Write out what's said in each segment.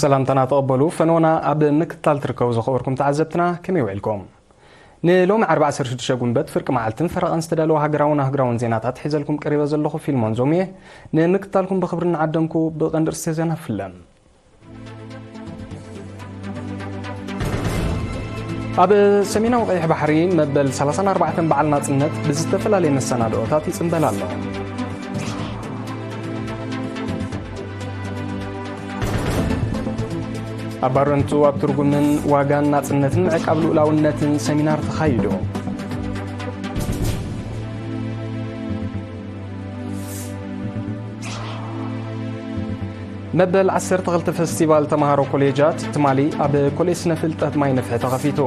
ሰላምታና ተቐበሉ። ፈነወና ኣብ ምክትታል ትርከቡ ዝኸበርኩም ተዓዘብትና ከመይ ውዒልኩም? ንሎሚ ዓርቢ ዓሰርተ ሽዱሽተ ጉንበት ፍርቂ መዓልትን ፈረቓን ዝተዳለወ ሃገራውን ኣህጉራውን ዜናታት ሒዘልኩም ቀሪበ ዘለኹ ፊልሞን ዞምየ። ንምክትታልኩም ብኽብሪ እናዓደምኩ ብቐንዲ ርእስተ ዜና ፍለም። ኣብ ሰሜናዊ ቀይሕ ባሕሪ መበል ሰላሳን ኣርባዕተን በዓል ናጽነት ብዝተፈላለየ መሰናድኦታት ይጽንበል ኣሎ። ኣብ ባረንቱ ኣብ ትርጉምን ዋጋን ናጽነትን ምዕቃብ ልኡላውነትን ሰሚናር ተኻይዱ። መበል ዓሰርተ ክልተ ፈስቲቫል ተምሃሮ ኮሌጃት ትማሊ ኣብ ኮሌጅ ስነ ፍልጠት ማይ ነፍሒ ተኸፊቱ።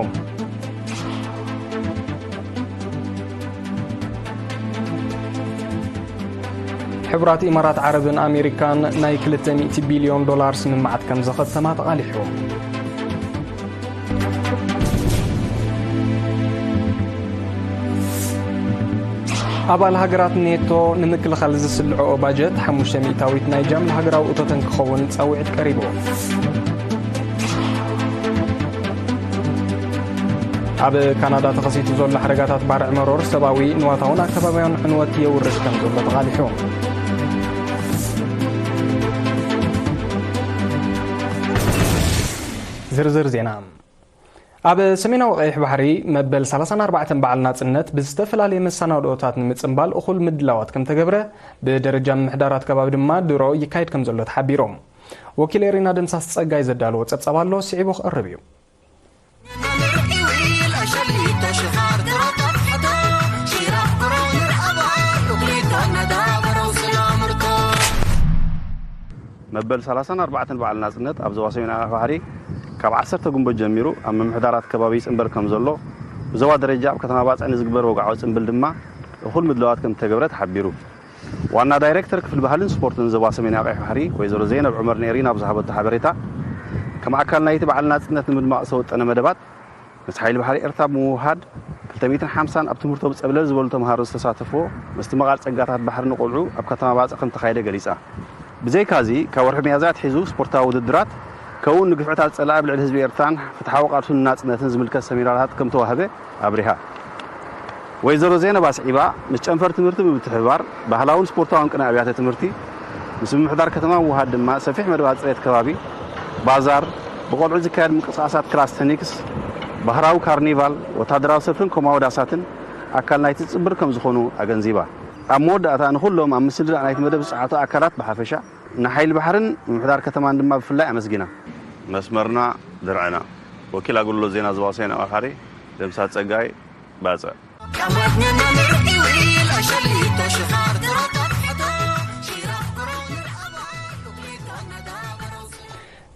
ሕቡራት ኢማራት ዓረብን ኣሜሪካን ናይ ክልተ ሚእቲ ቢልዮን ዶላር ስምምዓት ከም ዘኸተማ ተቓሊሑ። ኣባል ሃገራት ኔቶ ንምክልኻል ዝስልዐኦ ባጀት ሓሙሽተ ሚእታዊት ናይ ጃምላ ሃገራዊ እቶተን ክኸውን ጻውዒት ቀሪቡ። ኣብ ካናዳ ተኸሲቱ ዘሎ ሓደጋታት ባርዕ መሮር ሰብኣዊ፣ ንዋታውን ኣከባቢያውን ዕንወት የውርድ ከም ዘሎ ተቓሊሑ። ዝርዝር ዜና። ኣብ ሰሜናዊ ቀይሕ ባሕሪ መበል ሰላሳን ኣርባዕተን በዓል ናጽነት ብዝተፈላለየ መሰናድኦታት ንምጽንባል እኹል ምድላዋት ከም ተገብረ፣ ብደረጃ ምምሕዳራት ከባቢ ድማ ድሮ ይካየድ ከም ዘሎ ተሓቢሩ። ወኪል ኤሪና ደምሳስ ጸጋይ ዘዳለዎ ጸብጻብ ኣሎ፣ ስዒቡ ክቐርብ እዩ። መበል ሰላሳን ኣርባዕተን በዓል ናጽነት ኣብ ዞባ ሰሜን ቀይሕ ባሕሪ ካብ ዓሰርተ ጉንበት ጀሚሩ ኣብ ምምሕዳራት ከባቢ ይጽንበል ከም ዘሎ፣ ብዞባ ደረጃ ኣብ ከተማ ባጽዕ ንዝግበር ወግዓዊ ጽንብል ድማ እኹል ምድላዋት ከም እተገብረ ተሓቢሩ። ዋና ዳይሬክተር ክፍሊ ባህልን ስፖርትን ዞባ ሰሜን ቀይሕ ባሕሪ ወይዘሮ ዘይነብ ዑመር ንኤሪና ኣብ ዝሃበቶ ሓበሬታ፣ ከም ኣካል ናይቲ በዓል ናጽነት ንምድማቕ ዝተወጠነ መደባት፣ ምስ ሓይሊ ባሕሪ ኤርትራ ብምውህሃድ፣ ክልተ ሚእትን ሓምሳን ኣብ ትምህርቶም ጸብለል ዝበሉ ተምሃሮ ዝተሳተፍዎ ምስትምቓር ጸጋታት ባሕሪ ንቖልዑ ኣብ ከተማ ባጽዕ ከም ተኻየደ ገሊጻ። ብዘይካዚ፣ ካብ ወርሒ ሚያዝያ ኣትሒዙ ስፖርታዊ ውድድራት፣ ከምኡውን ንግፍዕታት ጸላኢ ኣብ ልዕሊ ህዝቢ ኤርትራን ፍትሓዊ ቃልሱን ንናጽነትን ዝምልከት ሰሚናራት ከም ተዋህበ ኣብሪሃ። ወይዘሮ ዜነብ ኣስዒባ፣ ምስ ጨንፈር ትምህርቲ ብምትሕብባር፣ ባህላውን ስፖርታውን ቅነ ኣብያተ ትምህርቲ፣ ምስ ምምሕዳር ከተማ ምውሃድ ድማ ሰፊሕ መደባት ጽሬት ከባቢ፣ ባዛር፣ ብቆልዑ ዝካየድ ምንቅስቃሳት ክላስተኒክስ፣ ባህራዊ ካርኒቫል፣ ወታደራዊ ሰልፍን ኮማዊ ዳሳትን ኣካል ናይቲ ጽንብል ከም ዝኾኑ ኣገንዚባ። ኣብ መወዳእታ ንኹሎም ኣብ ምስልዳእ ናይቲ መደብ ዝጸዓቱ ኣካላት ብሓፈሻ፣ ንሓይሊ ባሕርን ምምሕዳር ከተማን ድማ ብፍላይ ኣመስጊና። መስመርና ድርዕና። ወኪል ኣገልግሎት ዜና ዞባ ሰሜን ቀይሕ ባሕሪ ደምሳስ ጸጋይ ባጽዕ።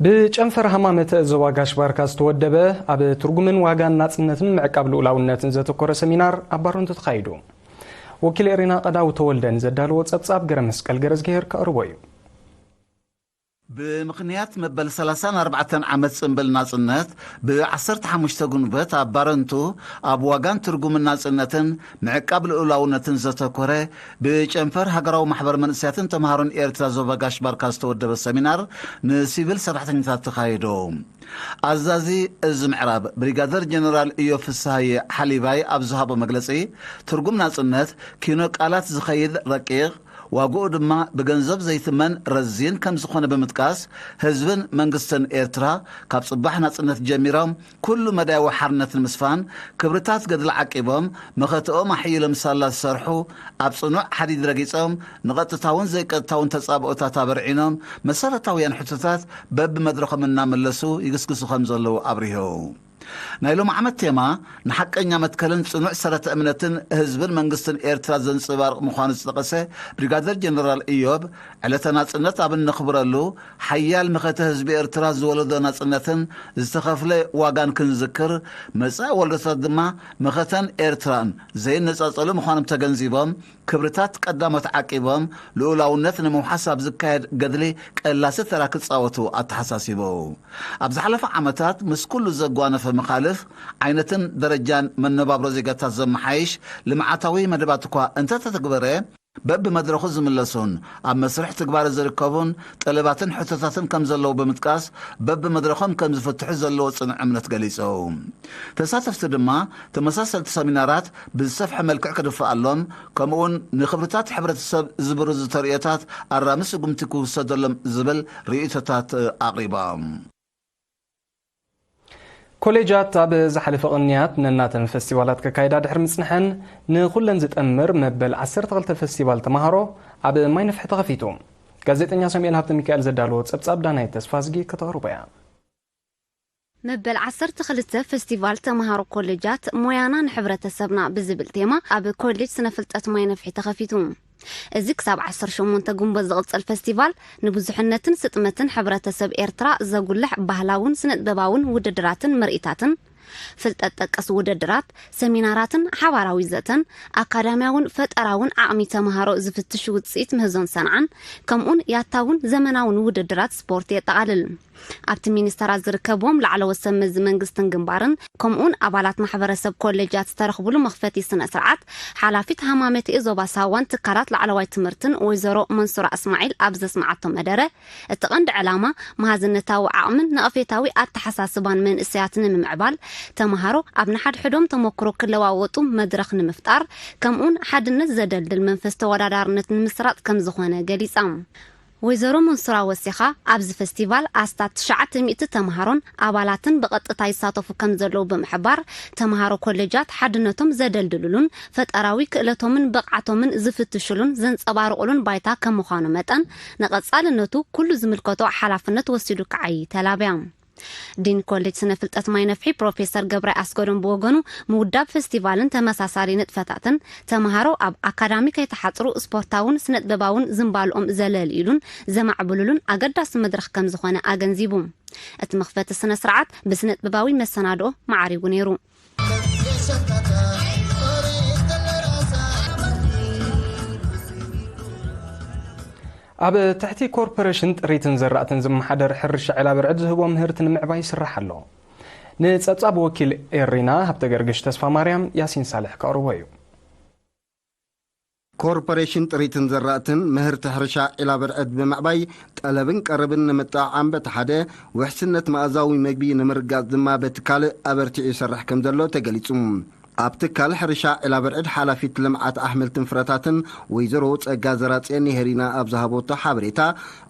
ብጨንፈር ሃማመተ ዞባ ጋሽ ባርካ ዝተወደበ ኣብ ትርጉምን ዋጋን ናጽነትን ምዕቃብ ልኡላውነትን ዘተኮረ ሰሚናር ኣብ ባረንቱ ተኻይዱ። ወኪል ኤሪና ቀዳው ተወልደ ንዘዳለዎ ጸብጻብ ገረ መስቀል ገረዝግሄር ከቕርቦ እዩ። ብምኽንያት መበል ሰላሳን ኣርባዕተን ዓመት ጽንብል ናጽነት፣ ብ ዓሰርተ ሓሙሽተ ጉንበት ኣብ ባረንቱ ኣብ ዋጋን ትርጉምን ናጽነትን ምዕቃብ ልኡላውነትን ዘተኮረ ብጨንፈር ሃገራዊ ማሕበር መንእሰያትን ተምሃሮን ኤርትራ ዞባ ጋሽ ባርካ ዝተወደበ ሰሚናር ንሲቪል ሰራሕተኛታት ተኻይዶ። ኣዛዚ እዚ ምዕራብ ብሪጋደር ጀነራል እዮብ ፍስሃየ ሓሊባይ ኣብ ዝሃቦ መግለጺ፣ ትርጉም ናጽነት ኪኖ ቃላት ዝኸይድ ረቂቕ፣ ዋግኡ ድማ ብገንዘብ ዘይትመን ረዚን ከም ዝኾነ ብምጥቃስ፣ ህዝብን መንግስትን ኤርትራ ካብ ጽባሕ ናጽነት ጀሚሮም ኩሉ መዳያዊ ሓርነት ንምስፋን ክብርታት ገድሊ ዓቂቦም፣ መኸተኦም ኣሕይሎም ሳላ ዝሰርሑ፣ ኣብ ጽኑዕ ሓዲድ ረጊጾም፣ ንቐጥታውን ዘይቀጥታውን ተጻብኦታት ኣበርዒኖም፣ መሰረታውያን ሕቶታት በብመድረኾም እናመለሱ ይግስግሱ ከም ዘለዉ ኣብሪሁ። ናይ ሎም ዓመት ቴማ ንሓቀኛ መትከልን ጽኑዕ ሰረተ እምነትን ህዝብን መንግስትን ኤርትራ ዘንጽባርቕ ምዃኑ ዝጠቐሰ ብሪጋደር ጀነራል እዮብ፣ ዕለተ ናጽነት ኣብ እነኽብረሉ፣ ሓያል መኸተ ህዝቢ ኤርትራ ዝወለዶ ናጽነትን ዝተኸፍለ ዋጋን ክንዝክር፣ መጻኢ ወለዶታት ድማ መኸተን ኤርትራን ዘይነጻጸሉ ምዃኖም ተገንዚቦም፣ ክብርታት ቀዳሞት ዓቂቦም ልኡላውነት ንምውሓስ ኣብ ዝካየድ ገድሊ ቀላሲ ተራ ክጻወቱ ኣተሓሳሲቡ። ኣብ ዝሓለፈ ዓመታት ምስ ኩሉ ዘጓነፈ መኻልፍ ዓይነትን ደረጃን መነባብሮ ዜጋታት ዘመሓይሽ ልምዓታዊ መደባት እኳ እንተተተግበረ፣ በብመድረኹ ዝምለሱን ኣብ መስርሕ ትግባረ ዝርከቡን ጠለባትን ሕቶታትን ከም ዘለዉ ብምጥቃስ፣ በብመድረኾም ከም ዝፍትሑ ዘለዎ ጽኑዕ እምነት ገሊጹ። ተሳተፍቲ ድማ ተመሳሰልቲ ሰሚናራት ብዝሰፍሐ መልክዕ ክድፍኣሎም፣ ከምኡውን ንኽብርታት ሕብረተሰብ ዝብርዙ ተርእዮታት ኣራሚ ስጉምቲ ክውሰደሎም ዝብል ርእይቶታት ኣቕሪቦም። ኮሌጃት ኣብ ዝሓለፈ ቅንያት ነናተን ፈስቲቫላት ከካይዳ ድሕሪ ምጽንሐን፣ ንኹለን ዝጠምር መበል ዓሰርተ ክልተ ፈስቲቫል ተማሃሮ ኣብ ማይ ነፍሒ ተኸፊቱ። ጋዜጠኛ ሳሙኤል ሃብተ ሚካኤል ዘዳለዎ ጸብጻብ ዳናይት ተስፋዝጊ ከተቕርቦ እያ። መበል ዓሰርተ ክልተ ፈስቲቫል ተማሃሮ ኮሌጃት ሞያና ንሕብረተሰብና ብዝብል ቴማ ኣብ ኮሌጅ ስነ ፍልጠት ማይ ነፍሒ ተኸፊቱ። እዚ ክሳብ ዓሰርተ ሸሞንተ ግንቦት ዝቕጽል ፈስቲቫል ንብዙሕነትን ስጥመትን ሕብረተሰብ ኤርትራ ዘጉልሕ ባህላውን ስነጥበባውን ውድድራትን ምርኢታትን፣ ፍልጠት ጠቀስ ውድድራት፣ ሰሚናራትን ሓባራዊ ዘተን፣ ኣካዳሚያውን ፈጠራውን ዓቕሚ ተምሃሮ ዝፍትሽ ውጽኢት ምህዞን ሰንዓን፣ ከምኡን ያታውን ዘመናውን ውድድራት ስፖርት የጠቓልል። ኣብቲ ሚኒስተራት ዝርከብዎም ላዕለዎት ሰብ መዚ መንግስትን ግንባርን፣ ከምኡን ኣባላት ማሕበረሰብ ኮሌጃት ዝተረኽብሉ መኽፈቲ ስነ ስርዓት፣ ሓላፊት ሃማመተኤ ዞባ ሳዋን ትካላት ላዕለዋይ ትምህርትን ወይዘሮ መንሱራ እስማዒል ኣብ ዘስምዓቶ መደረ፣ እቲ ቀንዲ ዕላማ መሃዝነታዊ ዓቕምን ነቐፌታዊ ኣተሓሳስባን መንእሰያት ንምምዕባል፣ ተምሃሮ ኣብ ንሓድሕዶም ተመክሮ ክለዋወጡ መድረኽ ንምፍጣር፣ ከምኡን ሓድነት ዘደልድል መንፈስ ተወዳዳርነት ንምስራጽ ከም ዝኾነ ገሊጻ። ወይዘሮ መንሱራ ወሲኻ፣ ኣብዚ ፈስቲቫል ኣስታት ትሽዓተ ሚእቲ ተምሃሮን ኣባላትን ብቐጥታ ይሳተፉ ከም ዘለዉ ብምሕባር፣ ተምሃሮ ኮሌጃት ሓድነቶም ዘደልድሉሉን ፈጠራዊ ክእለቶምን ብቕዓቶምን ዝፍትሽሉን ዘንጸባርቑሉን ባይታ ከም ምዃኑ መጠን፣ ንቐጻልነቱ ኩሉ ዝምልከቶ ሓላፍነት ወሲዱ ክዓዪ ተላብያ። ዲን ኮሌጅ ስነ ፍልጠት ማይ ነፍሒ ፕሮፌሰር ገብራይ ኣስገዶም ብወገኑ፣ ምውዳብ ፈስቲቫልን ተመሳሳሊ ንጥፈታትን፣ ተምሃሮ ኣብ ኣካዳሚ ከይተሓጽሩ ስፖርታውን ስነጥበባውን ዝንባልኦም ዘለልይሉን ዘማዕብሉሉን ኣገዳሲ መድረኽ ከም ዝኾነ ኣገንዚቡ። እቲ መኽፈቲ ስነ ስርዓት ብስነጥበባዊ መሰናድኦ ማዕሪጉ ነይሩ። ኣብ ትሕቲ ኮርፖሬሽን ጥሪትን ዘራእትን ዝመሓደር ሕርሻ ዒላ ብርዕድ ዝህቦ ምህርቲ ንምዕባይ ይስራሕ ኣሎ። ንጸብጻብ ወኪል ኤሪና ሃብተ ገርግሽ ተስፋ ማርያም ያሲን ሳልሕ ከቕርቦ እዩ። ኮርፖሬሽን ጥሪትን ዘራእትን ምህርቲ ሕርሻ ዒላ ብርዕድ ብምዕባይ፣ ጠለብን ቀረብን ንምጥዕዓም በቲ ሓደ፣ ውሕስነት መኣዛዊ መግቢ ንምርጋጽ ድማ በቲ ካልእ ኣበርቲዑ ይሰርሕ ከም ዘሎ ተገሊጹ። ኣብ ትካል ሕርሻ ዒላ ብርዕድ ሓላፊት ልምዓት ኣሕምልትን ፍረታትን ወይዘሮ ጸጋ ዘራጽየን ንሄሪና ኣብ ዝሃበቶ ሓበሬታ፣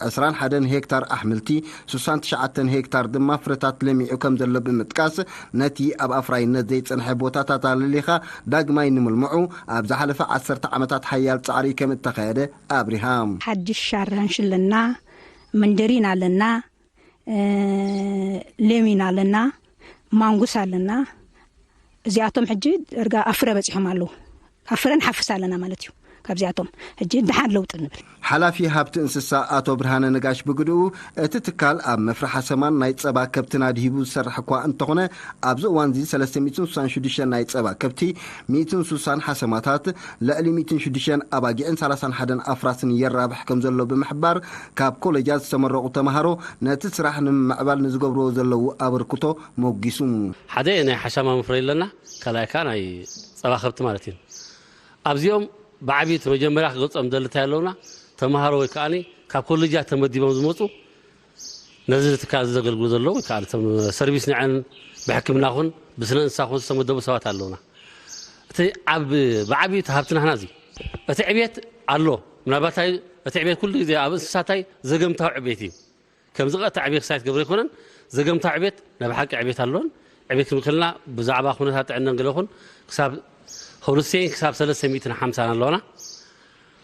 ዕስራን ሓደን ሄክታር ኣሕምልቲ፣ ስሳን ትሽዓተን ሄክታር ድማ ፍረታት ለሚዑ ከም ዘሎ ብምጥቃስ፣ ነቲ ኣብ ኣፍራይነት ዘይጸንሐ ቦታታት ኣለሊኻ ዳግማይ ንምልምዑ ኣብ ዝሓለፈ ዓሰርተ ዓመታት ሓያል ጻዕሪ ከም እተኻየደ ኣብሪሃ። ሓድሽ ሻራንሽ ኣለና፣ መንደሪን ኣለና፣ እ፣ ሌሚን ኣለና፣ ማንጉስ ኣለና። እዚኣቶም ሕጂ እርጋ ኣብ ፍረ በጺሖም ኣለዉ። ኣብ ፍረ ንሓፍስ ኣለና ማለት እዩ። ካብዚኣቶም ሕጂ ደሓን ለውጢ ንብል። ሓላፊ ሃብቲ እንስሳ ኣቶ ብርሃነ ነጋሽ ብግድኡ፣ እቲ ትካል ኣብ መፍረ ሓሰማን ናይ ጸባ ከብትን ኣድሂቡ ዝሰርሕ እኳ እንተኾነ፣ ኣብዚ እዋንዚ ሰለስተ ሚእትን ስሳን ሽዱሽተን ናይ ጸባ ከብቲ፣ ሚእትን ስሳን ሓሰማታት፣ ልዕሊ ሚእትን ሽዱሽተን ኣባጊዕን ሰላሳን ሓደን ኣፍራስን የራብሕ ከም ዘሎ ብምሕባር፣ ካብ ኮሌጃት ዝተመረቑ ተምሃሮ ነቲ ስራሕ ንምምዕባል ንዝገብርዎ ዘለዉ ኣበርክቶ ሞጒሱ። ሓደ ናይ ሓሻማ መፍረይ ኣለና፣ ካልኣይ ከኣ ናይ ጸባ ከብቲ ማለት እዩ። ኣብዚኦም ብዓብዪ እቲ መጀመርያ ክገልጾም ደሊ እንታይ ኣለውና፣ ተምሃሮ ወይ ከኣ ካብ ኮሌጃት ተመዲቦም ዝመጹ ነዚ ትካል እዚ ዘገልግሉ ዘለዉ ወይ ከኣ እቶም ሰርቪስ ንዐን ብሕክምና ኹን ብስነ እንስሳ ኹን ዝተመደቡ ሰባት ኣለውና። እቲ ዓብ-፣ ብዓብዪ እቲ ሃብቲ ናህና እዚ። እቲ ዕብየት ኣሎ። ምናልባት እቲ ዕብየት ኩሉ ግዜ ኣብ እንስሳታይ ዘገምታዊ ዕብየት እዩ። ከምዚ ቀጥታ ዕብየት ክሳይ ትገብሮ ኣይኮነን። ዘገምታዊ ዕብየት ናይ ብሓቂ ዕብየት ኣሎን። ዕብየት ክንብል ከለና ብዛዕባ ኩነታት ጥዕናን ገለ ኹን ክሳብ ሆልስቴን ክሳብ ሰለስተ ሚእትን ሓምሳን ኣለዋና።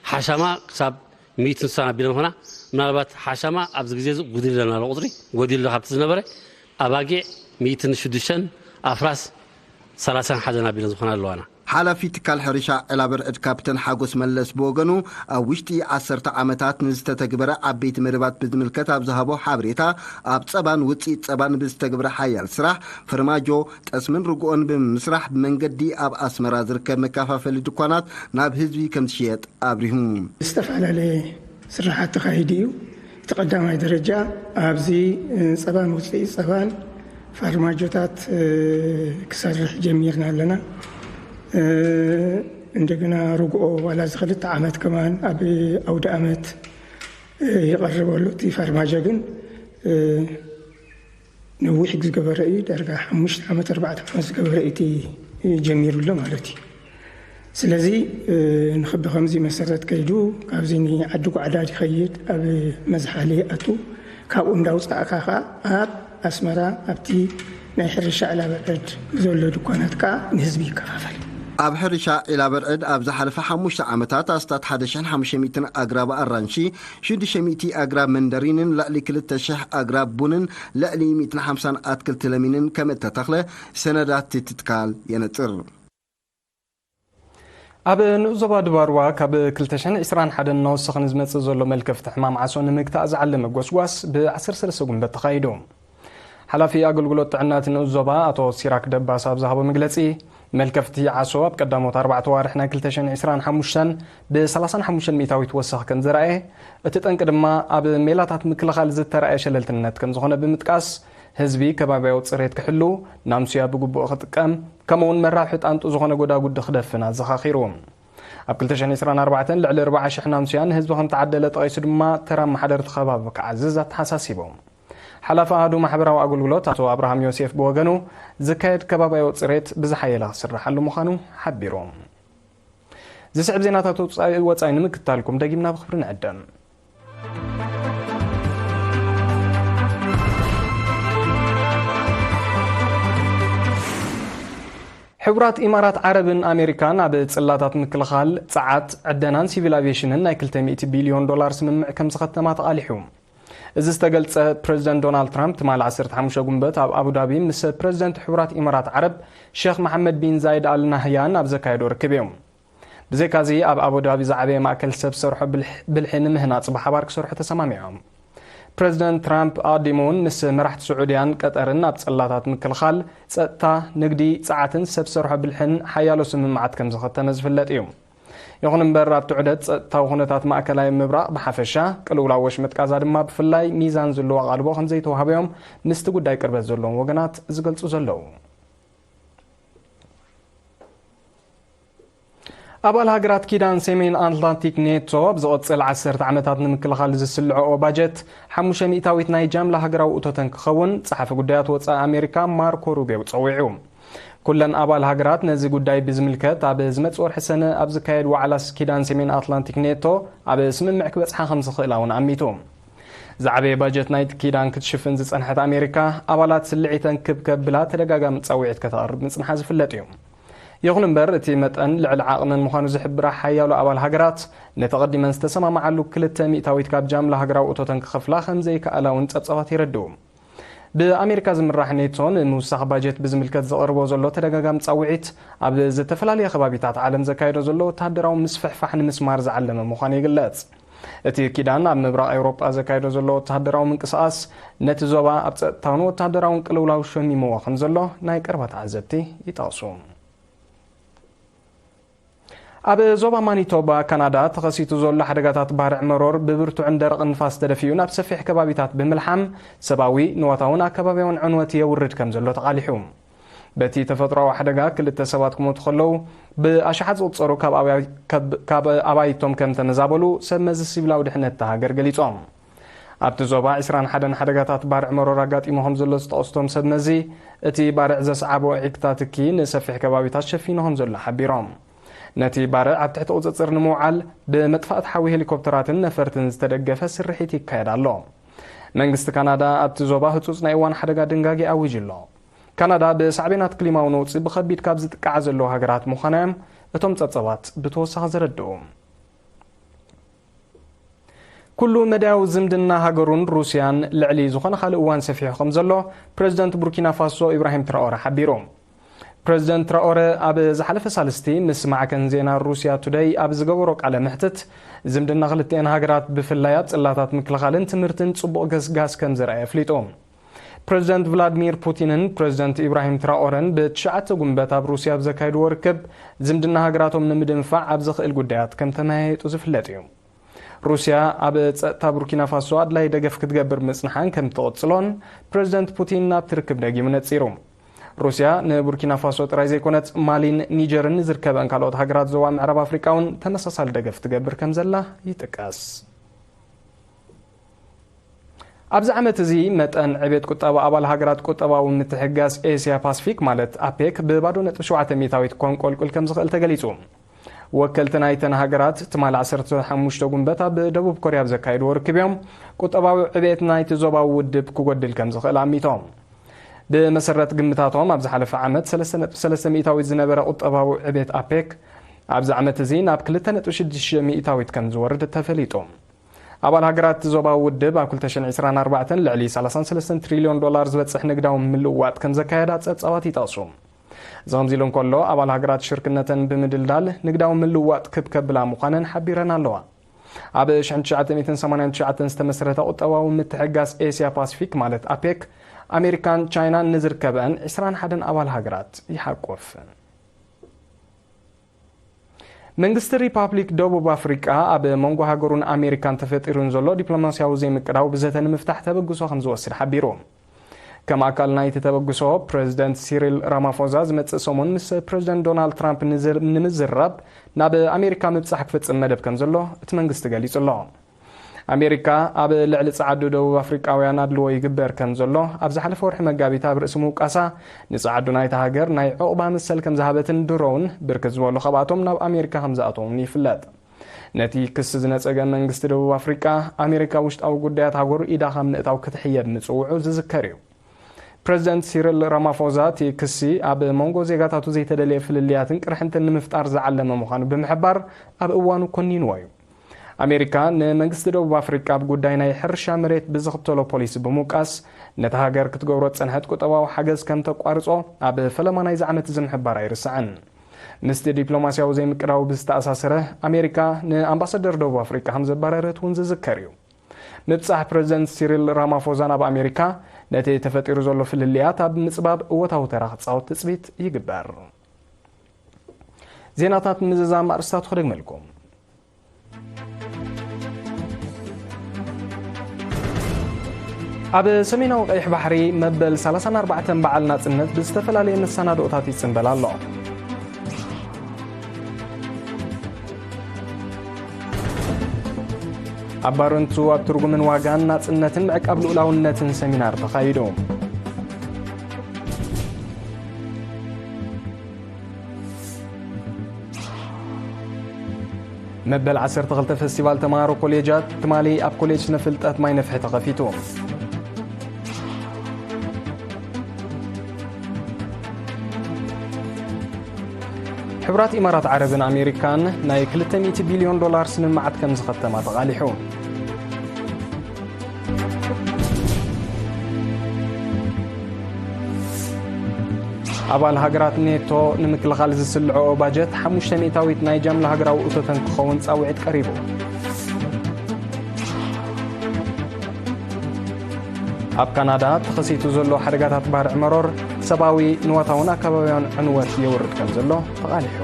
ሓሻማ ክሳብ ሚእትን ስሳን ኣቢለን ኾና። ምናልባት ሓሻማ ኣብዚ ግዜ እዚ ጉዲሉ ኣለና ኣሎ ቁጽሪ፣ ጎዲሉ ካብቲ ዝነበረ። ኣባጊዕ ሚእትን ሽዱሽተን፣ ኣፍራስ ሰላሳን ሓደን ኣቢለን ዝኾና ኣለዋና። ሓላፊ ትካል ሕርሻ ዒላ ብርዕድ ካፕተን ሓጎስ መለስ ብወገኑ፣ ኣብ ውሽጢ ዓሰርተ ዓመታት ንዝተተግበረ ዓበይቲ መደባት ብዝምልከት ኣብ ዝሃቦ ሓበሬታ፣ ኣብ ጸባን ውጽኢት ጸባን ብዝተግበረ ሓያል ስራሕ፣ ፈርማጆ፣ ጠስምን ርግኦን ብምስራሕ፣ ብመንገዲ ኣብ ኣስመራ ዝርከብ መከፋፈሊ ድኳናት ናብ ህዝቢ ከም ዝሽየጥ ኣብሪሁ። ዝተፈላለየ ስራሓት ተኻሂዱ እዩ። እቲ ቀዳማይ ደረጃ ኣብዚ፣ እ፣ ጸባን ውጽኢት ጸባን ፋርማጆታት፣ እ፣ ክሰርሕ ጀሚርና ኣለና። እ፣ እንደገና ርግኦ ዋላ እዚ ክልተ ዓመት ከማን ኣብ ኣውደ ኣመት ይቐርበሉ። እቲ ፋርማጆ ግን ነዊሕ ዝገበረ እዩ። ዳርጋ ሓሙሽተ ዓመት ኣርባዕተ ዓመት ዝገበረ እቲ ጀሚሩ ኣሎ ማለት እዩ። ስለዚ ንክቢ ከምዚ መሰረት ከይዱ ካብዚ ንዓዲ ጓዕዳድ ይኸይድ፣ ኣብ መዝሓሊ ኣቱ፣ ካብኡ እንዳውፃእካ ከዓ ኣብ ኣስመራ ኣብቲ ናይ ሕርሻ ዕላበ ዕድ ዘሎ ድኳናት ከዓ ንህዝቢ ይከፋፈል። ኣብ ሕርሻ ዒላበርዕድ ኣብ ዝሓለፈ ሓሙሽተ ዓመታት ኣስታት ሓደ ሽሕን ሓሙሽተ ሚእትን ኣግራብ ኣራንሺ፣ ሽዱሽተ ሚእቲ ኣግራብ መንደሪንን ልዕሊ ክልተ ሽሕ ኣግራብ ቡንን ልዕሊ ሚእትን ሓምሳን ኣትክልቲ ለሚንን ከም እተተኽለ ሰነዳት እቲ ትካል የነጽር። ኣብ ንኡስ ዞባ ድባርዋ ካብ ክልተ ሽሕን ዕስራን ሓደን እናወሰኸ ንዝመጽእ ዘሎ መልከፍቲ ሕማም ዓሶ ንምግታእ ዝዓለመ ጎስጓስ ብ ዓሰርተ ሰለስተ ጉንበት ተኻይዱ። ሓላፊ ኣገልግሎት ጥዕና እቲ ንኡስ ዞባ ኣቶ ሲራክ ደባስ ኣብ ዝሃቦ መግለጺ፣ መልከፍቲ ዓሶ ኣብ ቀዳሞት ኣርባዕተ ዋርሕ ናይ ክልተ ሽሕን ዕስራን ሓሙሽተን ብ ሰላሳን ሓሙሽተን ሚእታዊት ወሰኽ ከም ዘርኣየ፣ እቲ ጠንቂ ድማ ኣብ ሜላታት ምክልኻል ዝተራእየ ሸለልትነት ከም ዝኾነ ብምጥቃስ፣ ህዝቢ ከባብያዊ ጽሬት ክሕሉ፣ ናምሱያ ብግቡእ ክጥቀም፣ ከምኡውን መራብሒ ጣንጡ ዝኾነ ጎዳጉዲ ክደፍን ኣዘኻኺሩ። ኣብ ክልተ ሽሕን ዕስራን ኣርባዕተን ልዕሊ ኣርባዓ ሽሕ ናምሱያ ንህዝቢ ከም ተዓደለ ጠቒሱ ድማ፣ ተራ ኣመሓደርቲ ከባቢ ክዓዝዝ ኣተሓሳሲቡ። ሓላፊ ኣሃዱ ማሕበራዊ ኣገልግሎት ኣቶ ኣብርሃም ዮሴፍ ብወገኑ፣ ዝካየድ ከባብያዊ ጽሬት ብዝሓየለ ክስርሓሉ ምዃኑ ሓቢሩ። ዝስዕብ ዜናታት ወጻኢ፣ ወጻኢ ንምክታልኩም ደጊምና ብኽብሪ ንዕደም። ሕቡራት ኢማራት ዓረብን ኣሜሪካን ኣብ ጽላታት ምክልኻል፣ ጸዓት፣ ዕደናን ሲቪል ኣቪዬሽንን ናይ ክልተ ሚእቲ ቢልዮን ዶላር ስምምዕ ከም ዝኸተማ ተቓሊሑ። እዚ ዝተገልጸ ፕረዚደንት ዶናልድ ትራምፕ ትማሊ ዓሰርተ ሓሙሽተ ጉንበት ኣብ ኣቡዳቢ ምስ ፕረዚደንት ሕቡራት ኢማራት ዓረብ ሼኽ መሓመድ ቢን ዛይድ ኣል ናህያን ኣብ ዘካየዶ ርክብ እዩ። ብዘይካዚ ኣብ ኣቡዳቢ ዝዓበየ ማእከል ሰብ ሰርሖ ብልሕ-፣ ብልሒ ንምህናጽ ብሓባር ክሰርሑ ተሰማሚዖም። ፕረዚደንት ትራምፕ ኣቐዲሙ እውን ምስ መራሕቲ ስዑድያን ቀጠርን ኣብ ጽላታት ምክልኻል፣ ጸጥታ፣ ንግዲ፣ ጸዓትን ሰብ ሰርሖ ብልሕን ሓያሎ ስምምዓት ከም ዝኸተመ ዝፍለጥ እዩ። ይኹን እምበር ኣብቲ ዑደት ጸጥታዊ ኩነታት ማእከላይ ምብራቕ ብሓፈሻ፣ ቅልውላው ወሽመጥ ጋዛ ድማ ብፍላይ ሚዛን ዘለዎ ኣቓልቦ ከም ዘይተዋህበዮም ምስቲ ጉዳይ ቅርበት ዘለዎም ወገናት ዝገልጹ ዘለዉ። ኣባል ሃገራት ኪዳን ሰሜን ኣትላንቲክ ኔቶ ኣብ ዝቕጽል ዓሰርተ ዓመታት ንምክልኻል ዝስልዐኦ ባጀት ሓሙሽተ ሚእታዊት ናይ ጃምላ ሃገራዊ እቶተን ክኸውን ጸሓፊ ጉዳያት ወጻኢ ኣሜሪካ ማርኮ ሩቢዮ ጸዊዑ። ኩለን ኣባል ሃገራት ነዚ ጉዳይ ብዝምልከት ኣብ ዝመጽእ ወርሒ ሰነ ኣብ ዝካየድ ዋዕላ ኪዳን ሰሜን ኣትላንቲክ ኔቶ ኣብ ስምምዕ ክበጽሓ ከም ዝኽእላ እውን ኣሚቱ። ዝዓበየ ባጀት ናይቲ ኪዳን ክትሽፍን ዝጸንሐት ኣሜሪካ፣ ኣባላት ስልዒተን ክብ ከብላ ተደጋጋሚ ጻውዒት ከተቕርብ ምጽንሓ ዝፍለጥ እዩ። ይኹን እምበር፣ እቲ መጠን ልዕሊ ዓቕመን ምዃኑ ዝሕብራ ሓያሎ ኣባል ሃገራት፣ ነቲ ቀዲመን ዝተሰማማዓሉ ክልተ ሚእታዊት ካብ ጃምላ ሃገራዊ እቶተን ክኸፍላ ከም ዘይከኣላ እውን ጸብጻባት የረድኡ። ብኣሜሪካ ዝምራሕ ኔቶ ንምውሳኽ ባጀት ብዝምልከት ዘቕርቦ ዘሎ ተደጋጋሚ ጻውዒት፣ ኣብ ዝተፈላለየ ከባቢታት ዓለም ዘካየዶ ዘሎ ወተሃደራዊ ምስፍሕፋሕ ንምስማር ዝዓለመ ምዃኑ ይግለጽ። እቲ ኪዳን ኣብ ምብራቕ ኤውሮጳ ዘካየዶ ዘሎ ወተሃደራዊ ምንቅስቓስ፣ ነቲ ዞባ ኣብ ጸጥታውን ወተሃደራውን ቅልውላው ሸሚምዎ ከም ዘሎ ናይ ቀረባ ተዓዘብቲ ይጠቕሱ። ኣብ ዞባ ማኒቶባ ካናዳ ተኸሲቱ ዘሎ ሓደጋታት ባርዕ መሮር ብብርቱዕን ደረቕን ንፋስ ተደፊኡ ናብ ሰፊሕ ከባቢታት ብምልሓም ሰብኣዊ፣ ንዋታውን ኣከባብያውን ዕንወት የውርድ ከም ዘሎ ተቓሊሑ። በቲ ተፈጥሮኣዊ ሓደጋ ክልተ ሰባት ክሞቱ ከለዉ፣ ብኣሽሓት ዝቑጸሩ ካብ ኣባይ-፣ ካብ፣ ካብ ኣባይቶም ከም ተመዛበሉ ሰብ መዚ ሲቪላዊ ድሕነት እታ ሃገር ገሊጾም። ኣብቲ ዞባ ዕስራን ሓደን ሓደጋታት ባርዕ መሮር ኣጋጢሙ ከም ዘሎ ዝጠቐሱ እቶም ሰብ መዚ፣ እቲ ባርዕ ዘስዓቦ ዒግታ ትኪ ንሰፊሕ ከባቢታት ሸፊኑ ከም ዘሎ ሓቢሮም። ነቲ ባርዕ ኣብ ትሕቲ ቁጽጽር ንምውዓል ብመጥፋእቲ ሓዊ ሄሊኮፕተራትን ነፈርትን ዝተደገፈ ስርሒት ይካየድ ኣሎ። መንግስቲ ካናዳ ኣብቲ ዞባ ህጹጽ ናይ እዋን ሓደጋ ድንጋጌ ኣዊጁ ኣሎ። ካናዳ ብሳዕቤናት ክሊማዊ ነውጺ ብኸቢድ ካብ ዝጥቃዓ ዘለዋ ሃገራት ምዃና እዮም እቶም ጸብጻባት ብተወሳኺ ዘረድኡ። ኩሉ መዳያዊ ዝምድና ሃገሩን ሩስያን ልዕሊ ዝኾነ ካልእ እዋን ሰፊሑ ከም ዘሎ ፕረዚደንት ቡርኪና ፋሶ ኢብራሂም ትራኦረ ሓቢሩ። ፕረዚደንት ትራኦረ ኣብ ዝሓለፈ ሳልስቲ ምስ ማዕከን ዜና ሩስያ ቱደይ ኣብ ዝገበሮ ቃለ መሕትት፣ ዝምድና ክልቲኤን ሃገራት ብፍላይ ኣብ ጽላታት ምክልኻልን ትምህርትን ጽቡቕ ገስጋስ ከም ዘርኣየ ኣፍሊጡ። ፕረዚደንት ቭላድሚር ፑቲንን ፕረዚደንት ኢብራሂም ትራኦረን ብትሽዓተ ጉንበት ኣብ ሩስያ ኣብ ዘካየድዎ ርክብ፣ ዝምድና ሃገራቶም ንምድንፋዕ ኣብ ዘኽእል ጉዳያት ከም ተመያየጡ ዝፍለጥ እዩ። ሩስያ ኣብ ጸጥታ ቡርኪና ፋሶ ኣድላይ ደገፍ ክትገብር ምጽንሓን ከም ትቕጽሎን ፕረዚደንት ፑቲን ናብቲ ርክብ ደጊሙ ነጺሩ። ሩስያ ንቡርኪና ፋሶ ጥራይ ዘይኮነስ፣ ማሊን ኒጀርን ንዝርከበን ካልኦት ሃገራት ዞባ ምዕራብ ኣፍሪቃ እውን ተመሳሳሊ ደገፍ ትገብር ከም ዘላ ይጥቀስ። ኣብዚ ዓመት እዚ፣ መጠን ዕቤት ቁጠባ ኣባል ሃገራት ቁጠባዊ ምትሕግጋዝ ኤስያ ፓሲፊክ፣ ማለት ኣፔክ፣ ብባዶ ነጥቢ ሸውዓተ ሚእታዊት ከንቆልቁል ከም ዝኽእል ተገሊጹ። ወከልቲ ናይተን ሃገራት ትማሊ ዓሰርተ ሓሙሽተ ጉንበት ኣብ ደቡብ ኮርያ ኣብ ዘካየድዎ ርክብ እዮም፣ ቁጠባዊ ዕቤት ናይቲ ዞባዊ ውድብ ክጎድል ከም ዝኽእል ኣሚቶም። ብመሰረት ግምታቶም፣ ኣብ ዝሓለፈ ዓመት ሰለስተ ነጥቢ ሰለስተ ሚእታዊት ዝነበረ ቁጠባዊ ዕቤት ኣፔክ፣ ኣብዚ ዓመት እዚ ናብ ክልተ ነጥቢ ሽዱሽተ ሚእታዊት ከም ዝወርድ ተፈሊጡ። ኣባል ሃገራት ዞባዊ ውድብ ኣብ ክልተ ሽሕን ዕስራን ኣርባዕተን ልዕሊ ሰላሳን ሰለስተን ትሪልዮን ዶላር ዝበጽሕ ንግዳዊ ምልውዋጥ ከም ዘካየዳ ጸብጻባት ይጠቕሱ። እዚ ከምዚ ኢሉ እንከሎ፣ ኣባል ሃገራት ሽርክነተን ብምድልዳል ንግዳዊ ምልውዋጥ ክብ ከብላ ምዃነን ሓቢረን ኣለዋ። ኣብ ሽሕን ትሽዓተ ሚእትን ሰማንያን ትሽዓተን ዝተመስረተ ቁጠባዊ ምትሕግጋዝ ኤስያ ፓሲፊክ፣ ማለት ኣፔክ፣ ኣሜሪካን ቻይናን ንዝርከበን ዕስራን ሓደን ኣባል ሃገራት ይሓቁፍ። መንግስቲ ሪፓብሊክ ደቡብ ኣፍሪቃ ኣብ መንጎ ሃገሩን ኣሜሪካን ተፈጢሩን ዘሎ ዲፕሎማስያዊ ዘይምቅዳው ብዘተ ንምፍታሕ ተበግሶ ከም ዝወስድ ሓቢሩ። ከም ኣካል ናይቲ ተበግሶ፣ ፕረዚደንት ሲሪል ራማፎዛ ዝመጽእ ሰሙን ምስ ፕረዚደንት ዶናልድ ትራምፕ ንዝር-፣ ንምዝራብ ናብ ኣሜሪካ ምብጻሕ ክፍጽም መደብ ከም ዘሎ እቲ መንግስቲ ገሊጹ ኣሎ። ኣሜሪካ ኣብ ልዕሊ ጸዓዱ ደቡብ ኣፍሪቃውያን ኣድልዎ ይግበር ከም ዘሎ ኣብ ዝሓለፈ ወርሒ መጋቢት ኣብ ርእሲ ምውቃሳ፣ ንጸዓዱ ናይታ ሃገር ናይ ዕቑባ መሰል ከም ዝሃበትን ድሮውን ብርክት ዝበሉ ካብኣቶም ናብ ኣሜሪካ ከም ዝኣተውን ይፍለጥ። ነቲ ክሲ ዝነጸገ መንግስቲ ደቡብ ኣፍሪቃ፣ ኣሜሪካ ውሽጣዊ ጉዳያት ሃገሩ ኢዳ ካብ ምእታው ክትሕየብ ምጽውዑ ዝዝከር እዩ። ፕረዚደንት ሲሪል ራማፎዛ፣ እቲ ክሲ ኣብ መንጎ ዜጋታቱ ዘይተደለየ ፍልልያትን ቅርሕንትን ንምፍጣር ዝዓለመ ምዃኑ ብምሕባር፣ ኣብ እዋኑ ኮኒንዎ እዩ። ኣሜሪካ ንመንግስቲ ደቡብ ኣፍሪቃ ኣብ ጉዳይ ናይ ሕርሻ መሬት ብዝኽተሎ ፖሊሲ ብምውቃስ፣ ነታ ሃገር ክትገብሮ ዝጸንሐት ቁጠባዊ ሓገዝ ከም ተቋርጾ ኣብ ፈለማ ናይዚ ዓመት እዚ ምሕባር ኣይርስዕን። ምስቲ ዲፕሎማስያዊ ዘይምቅዳው ብዝተኣሳሰረ፣ ኣሜሪካ ንኣምባሳደር ደቡብ ኣፍሪቃ ከም ዘባረረት እውን ዝዝከር እዩ። ምብጻሕ ፕረዚደንት ሲሪል ራማፎዛ ናብ ኣሜሪካ፣ ነቲ ተፈጢሩ ዘሎ ፍልልያት ኣብ ምጽባብ እወታዊ ተራ ክጻወት ትጽቢት ይግበር። ዜናታት ምዝዛም ኣርእስታቱ ክደግመልኩም። ኣብ ሰሜናዊ ቀይሕ ባሕሪ መበል ሰላሳን ኣርባዕተን በዓል ናጽነት ብዝተፈላለየ መሰናድኦታት ይጽንበል ኣሎ። ኣብ ባረንቱ ኣብ ትርጉምን ዋጋን ናጽነትን ምዕቃብ ልኡላውነትን ሰሚናር ተኻይዱ። መበል ዓሰርተ ክልተ ፈስቲቫል ተማሃሮ ኮሌጃት ትማሊ ኣብ ኮሌጅ ስነ ፍልጠት ማይ ነፍሒ ተኸፊቱ። ሕቡራት ኢማራት ዓረብን ኣሜሪካን ናይ ክልተ ሚእቲ ቢልዮን ዶላር ስምምዓት ከም ዝኸተማ ተቓሊሑ። ኣባል ሃገራት ኔቶ ንምክልኻል ዝስልዐኦ ባጀት ሓሙሽተ ሚእታዊት ናይ ጃምላ ሃገራዊ እቶተን ክኸውን ጻውዒት ቀሪቡ። ኣብ ካናዳ ተኸሲቱ ዘሎ ሓደጋታት ባርዕ መሮር ሰብኣዊ፣ ንዋታውን ኣከባቢያውን ዕንወት የውርድ ከም ዘሎ ተቓሊሑ።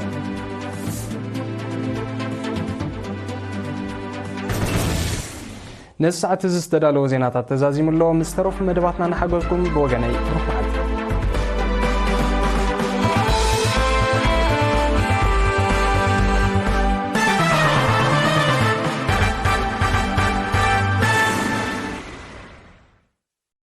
ነዚ ሰዓት እዚ ዝተዳለወ ዜናታት ተዛዚሙ ኣሎ። ምስ ተረፉ መደባትና ንሓገዝኩም ብወገነይ ርኩሓት